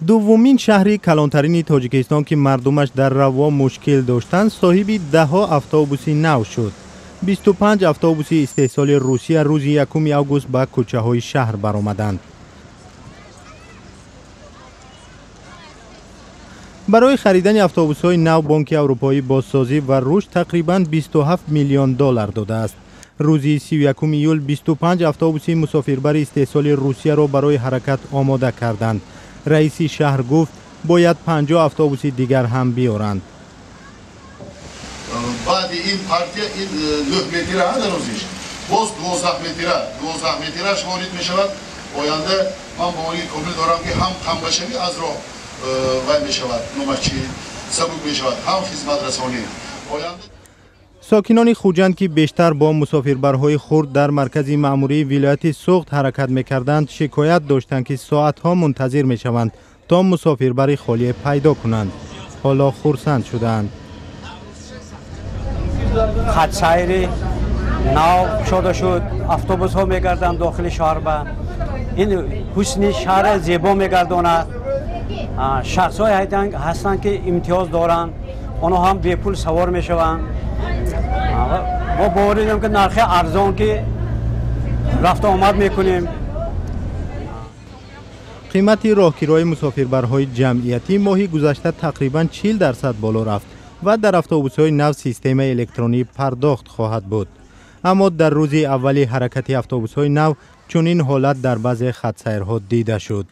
Дуввумин шаҳри калонтарини Тоҷикистон, ки мардумаш дар раво мушкил доштанд, соҳиби даҳҳо автобуси нав шуд. 25 автобуси истеҳсоли Русия рӯзи 1 август ба кӯчаҳои шаҳр баромаданд. Барои харидани автобусҳои нав Бонки Аврупоӣ бозсозӣ ва рушд тақрибан 27 миллион доллар додааст. Рӯзи 31 июл 25 автобуси мусофирбари истеҳсоли Русияро барои ҳаракат омода карданд. Раиси шаҳр гуфт, бояд 50 автобуси дигар ҳам биёранд. Баъди ин партия ин 9 метра дарозиш, боз 12 метра, 12 метраш ворид мешавад. Оянда ман боварии комил дорам, ки ҳам камбашавӣ аз роҳ вай мешавад, номачи сабук мешавад, ҳам хизматрасонӣ. Оянда Сокинони Хуҷанд, ки бештар бо мусофирбарҳои хурд дар маркази маъмурии вилояти Суғд ҳаракат мекарданд, шикоят доштанд, ки соатҳо мунтазир мешаванд то мусофирбари холие пайдо кунанд. Ҳоло хурсанд шудаанд. Хатсайри нав кушода шуд, автобусҳо мегарданд дохили шаҳр, ба ин ҳусни шаҳр зебо мегардонад. Шахсҳое ҳастанд, ки имтиёз доранд, онҳо ҳам бепул савор мешаванд. Мо боварӣ дорем, ки нархи арзон ки рафта омад мекунем. Қимати роҳкирои мусофирбарҳои ҷамъиятӣ моҳи гузашта тақрибан 40% боло рафт ва дар автобусҳои нав системаи электронии пардохт хоҳад буд. Аммо дар рӯзи аввали ҳаракати автобусҳои нав чунин ҳолат дар баъзе хатсайрҳо дида шуд.